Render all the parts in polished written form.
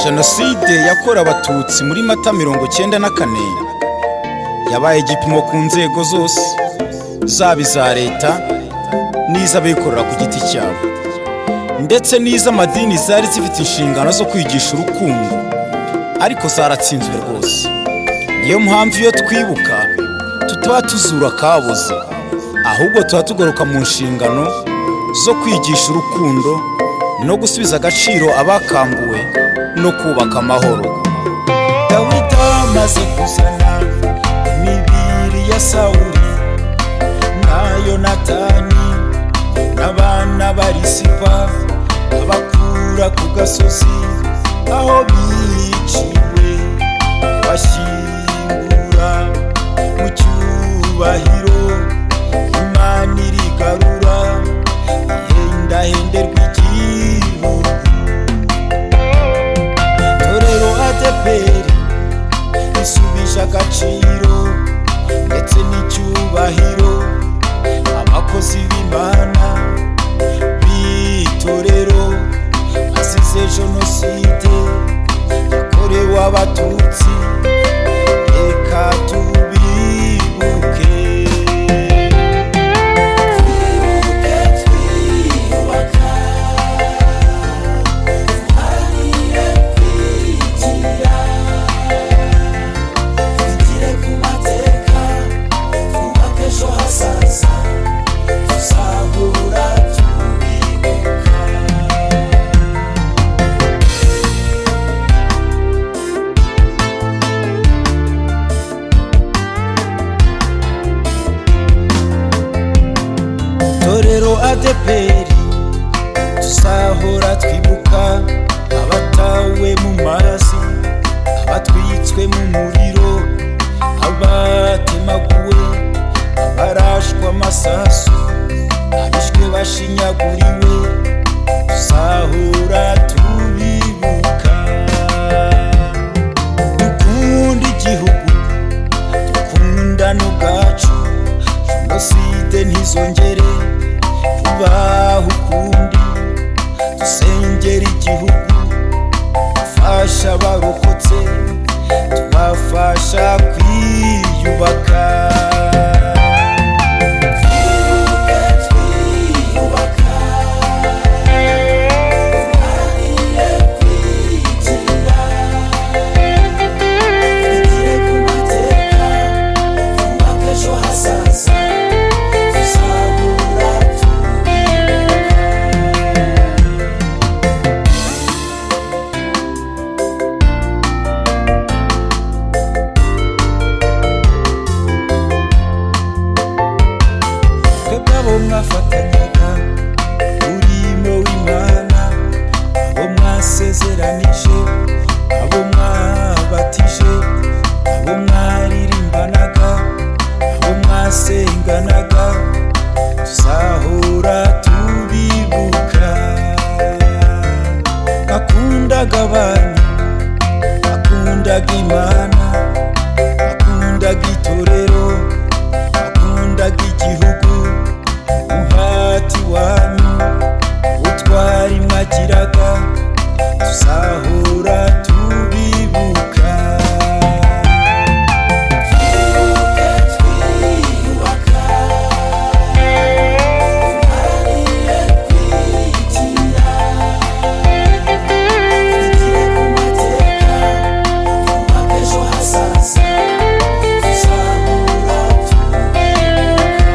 Jenoside yakorewe Abatutsi muri Mata 94 yabaye igipimo ku nzego zose, zaba iza leta n'iz'abikorera ku giti cyabo, ndetse n'iz'amadini zari zifite inshingano zo kwigisha urukundo, ariko zaratsinzwe rwose. Niyo mpamvu iyo twibuka tutaba tuzura akabuze, ahubwo tuba tugaruka mu nshingano zo kwigisha urukundo no gusubiza agaciro abakambuwe no kubaka amahoro. Dawidi amaze kuzana imibiri ya Sawuli na Yonatani n'abana ba Risipa, abakura ku gasozi aho biciwe, bashyingura mu cyubahiro. Imana irigarura, ihendahenderwa igihugu. Torero ADEPR isubije agaciro ndetse n'icyubahiro abakozi b'Imana b'itorero bazize Jenoside yakorewe Abatutsi. Reka tubibuke. Twibuke twiyubaka, duharanire kwigira, twigire ku mateka, twubake ejo hazaza, tuzahura tubibuka. Torero ADEPR, tuzahora twibuka abatawe mu mazi, abatwitswe mu muriro, abatemaguwe, abarashwe amasasu, abishwe bashinyaguriwe. Tuzahora tubibuka. Dukunda igihugu, dukundane ubwacu, Jenoside ntizongere kubaho ukundi. Dusengera igihugu, dufasha abarokotse, tubafasha kwiyubaka. Twibuke twiyubaka, duharanire kwigira, twigire ku mateka, twubake ejo hazaza, tuzahura tubibuka. Twebwe abo mwafatanyaga umurimo w'Imana, abo mwasezeranije, abo mwabatije, abo mwaririmbanaga, abo mwasenganaga, tuzahora tubibuka. Nakundaga abanyu, nakundaga Imana, nakundaga itorero, nakundaga igihugu. Umuhati wanyu, ubutwari mwagiraga, tuzahora tubibuka. Twibuke twiyubaka, duharanire kwigira, twigire ku mateka, twubake ejo hazaza, tuzahura tubibuka,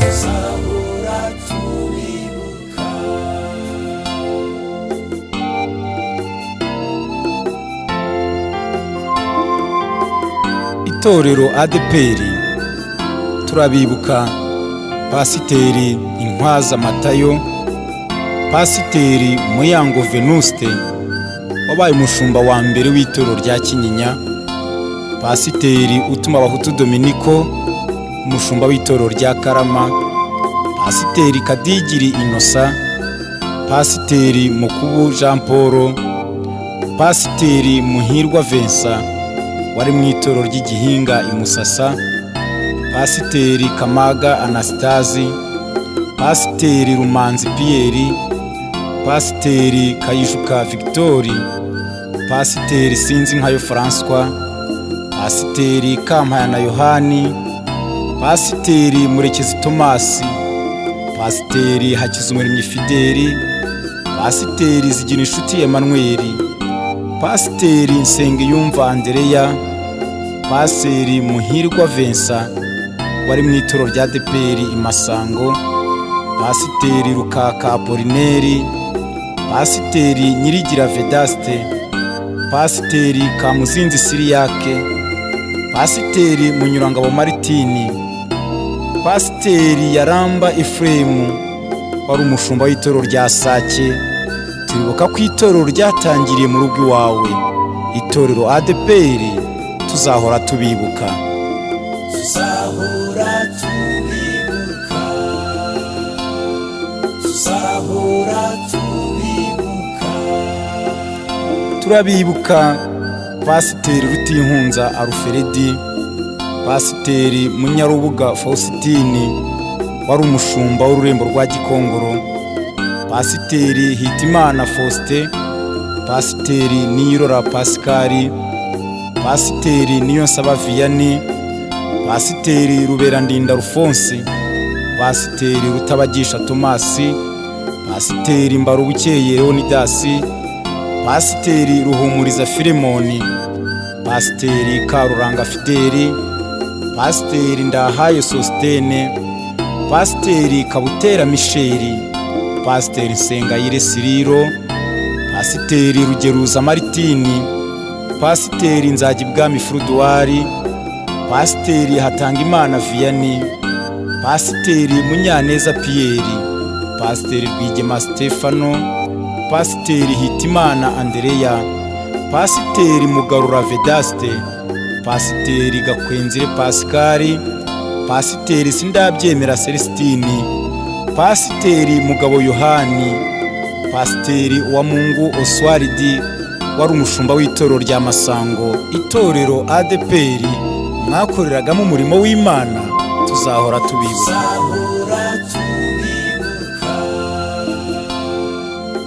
tuzahura tubibuka. Itorero ADEPR turabibuka: Pasiteri Inkwaza Matayo, Pasiteri Muyango Venuste wabaye umushumba wa mbere w'itorero rya Kinyinya, Pasiteri Utuma Abahutu Dominiko, umushumba w'itorero rya Karama, Pasiteri Kadigiri Inosa, Pasiteri Mukubu Jean Paul, Pasiteri Muhirwa Vincent wari mu itorero ry'Igihinga i Musasa, Pasiteri Kamaga Anastasi, Pasiteri Rumanzi Pierre. Pasiteri Kayijuka Victori, Pasiteri Sinzinkayo François, Pasiteri Kampayana Yohani, Pasiteri Murekezi Tomasi, Pasiteri Hakizumuremyi Fideli, Pasiteri Zigirinshuti Emmanuel, Pasiteri Nsengiyumva Andereya, Pasiteri Muhirwa Vincent wari mu itorero rya ADEPR i Masango, Pasiteri Rukaka Apolineri, Pasiteri Nyirigira Vedaste, Pasiteri Kamuzinzi Siriyake, Pasiteri Munyurangabo Maritini, Pasiteri Yaramba Efuremu wari umushumba w'itorero rya Sake. Turibuka ko itorero ryatangiriye mu rugo iwawe, itorero ADEPR tuzahora tubibuka. Tuzahora tubibuka, tuzahora tubibuka. Turabibuka Pasiteri Rutinkunza Aruferedi, Pasiteri Munyarubuga Fausitini wari umushumba w'ururembo rwa Gikongoro, Pasiteri Hitimana Faustin, Pasiteri Niyirora Pascal, Pasiteri Niyonsaba Vianney, Pasiteri Ruberandinda Alphonse, Pasiteri Rutabagisha Tomasi, Pasiteri Mbarubukeye Leonidasi, Pasiteri Ruhumuriza Filemoni, Pasiteri Karuranga Fideli, Pasiteri Ndahayo Sositene, Pasiteri Kabutera Misheli, Pasiteri Nsengayire Siriro, Pasiteri Rugeruza Maritini, Pasiteri Nzagibwami Furuduwari, Pasiteri Hatangimana Vianney, Pasiteri Munyaneza Piyeri, Pasiteri Rwigema Stefano, Pasiteri Hitimana Andereya, Pasiteri Mugarura Vedaste, Pasiteri Gakwenzire Pascal, Pasiteri Sindabyemera Celestini, Pasiteri Mugabo Yohani, Pasiteri Uwamungu Oswaridi wari umushumba w'itorero rya Masango, itorero ADEPR mwakoreragamo umurimo w'Imana, tuzahora tubibuka. Tuzahora tubibuka,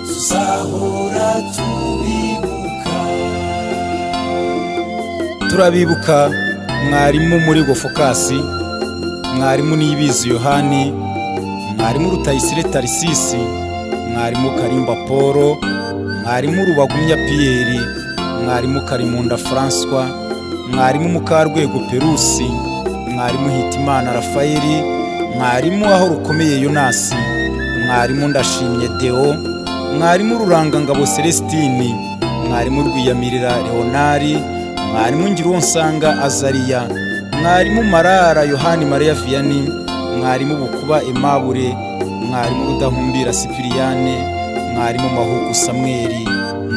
tuzahora tubibuka. Turabibuka mwarimu muri Gofokasi, mwarimu Niyibizi Yohani, mwarimu Rutayisire Tarisisi, mwarimu Karimba Paul, mwarimu Rubagumya Piyeri, mwarimu Karimunda François, mwarimu Mukarwego Perusi, mwarimu Hitimana Rafayeli, mwarimu Aho Rukomeye Yonasi, mwarimu Ndashimye Deo, mwarimu Rurangangabo Celestini, mwarimu Rwiyamirira Leonari, mwarimu Ngiruwonsanga Azariya, mwarimu Marara Yohani Mariya Vianney, mwarimu Bukuba Aimable, mwarimu Rudahumbira Sipiriyane, mwarimu Mahugu Samweli,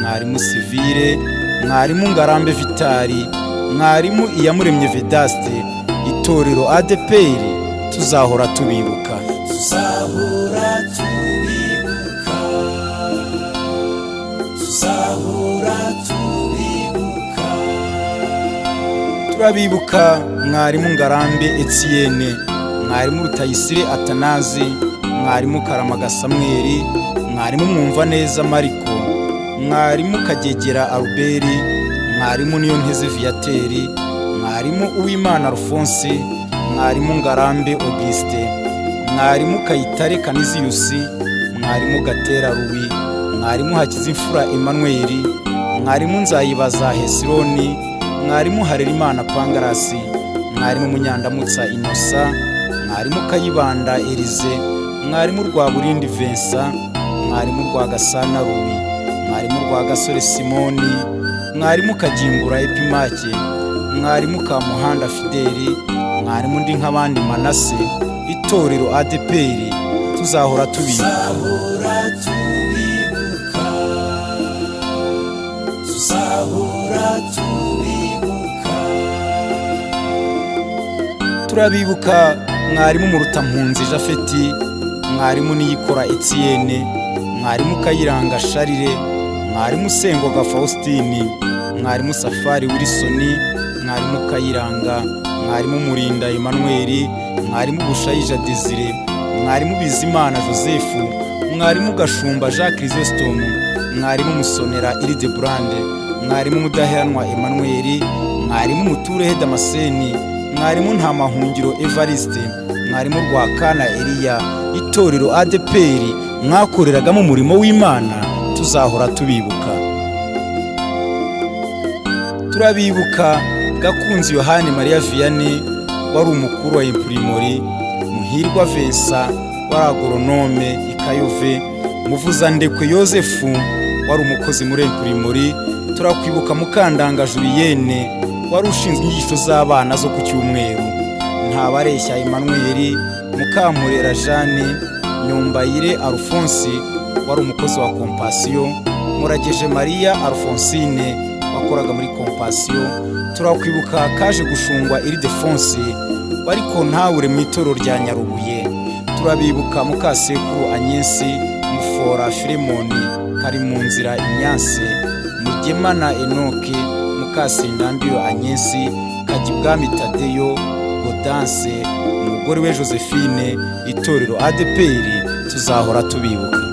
mwarimu Sivire, mwarimu Ngarambe Vitali, mwarimu Iyamuremye Vedaste, itorero ADEPR tuzahora tubibuka. Tuzahora tubibuka, tuzahora tubibuka. Turabibuka mwarimu Ngarambe Etienne, mwarimu Rutayisire Atanazi, mwarimu Karamaga Samweli, mwarimu Mwumvaneza Mariko, mwarimu Kagegera Albert, mwarimu Niyonteze Viateri, mwarimu Uwimana Alphonse, mwarimu Ngarambe Auguste, mwarimu Kayitare Kaniziyusi, mwarimu Gatera Louis, mwarimu Hakizimfura Emmanuel, mwarimu Nzayibaza Hesironi, mwarimu Harerimana Pangarasi, mwarimu Munyandamutsa Inosa, mwarimu Kayibanda Elize, mwarimu Rwaburindi Vincent, mwarimu Rwagasana Louis, mwarimu Rwagasore Simoni, mwarimu Kagimbura Epimake, mwarimu Kamuhanda Fideli, mwarimu Ndi nk'abandi Manase, itorero ADEPR tuzahora tubibuka. Tuzahora tubibuka, tuzahora tubibuka. Turabibuka mwarimu Murutampunzi Jafeti, mwarimu Niyikora Etienne, mwarimu Kayiranga Sharire, mwarimu Sengoga Faustini, mwarimu Safari Wilson, mwarimu Kayiranga, mwarimu Murinda Emmanuel, mwarimu Bushayija Desire, mwarimu Bizimana Joseph, Mwarimu Gashumba Jean Chrysostome, Mwarimu Musonera Iride Brande, Mwarimu Mudaheranwa Emmanuel, Mwarimu Muturehe Damascene, Mwarimu Ntamahungiro Evariste, Mwarimu Rwakana Eliya, itorero ADEPR mwakoreragamo umurimo w'Imana tuzahora tubibuka. Turabibuka Gakunzi Yohani Mariya Vianney wari umukuru wa imprimerie, Muhirwa Vincent wari agoronome i Kayove, Muvuzandekwe Yosefu wari umukozi muri imprimerie. Turakwibuka Mukandanga Julienne wari ushinzwe inyigisho z'abana zo ku cyumweru, Ntabareshya Emmanuel, Mukamurera Jeanne, Nyumbayire Alphonse wari umukozi wa Compassion, Murageje Maria Alphonsine wakoraga muri Compassion. Turakwibuka Kaje Gushungwa Ildefonse wari kontabure mu itorero rya Nyarubuye. Turabibuka Mukasekuru Agnes, Mufora Filemoni, Karimunzira Ignace, Mugemana Enoke, Mukasindambiro Agnes, Kajyibwami Tadeyo, Godanse, umugore we Josephine, itorero ADEPR tuzahora tubibuka.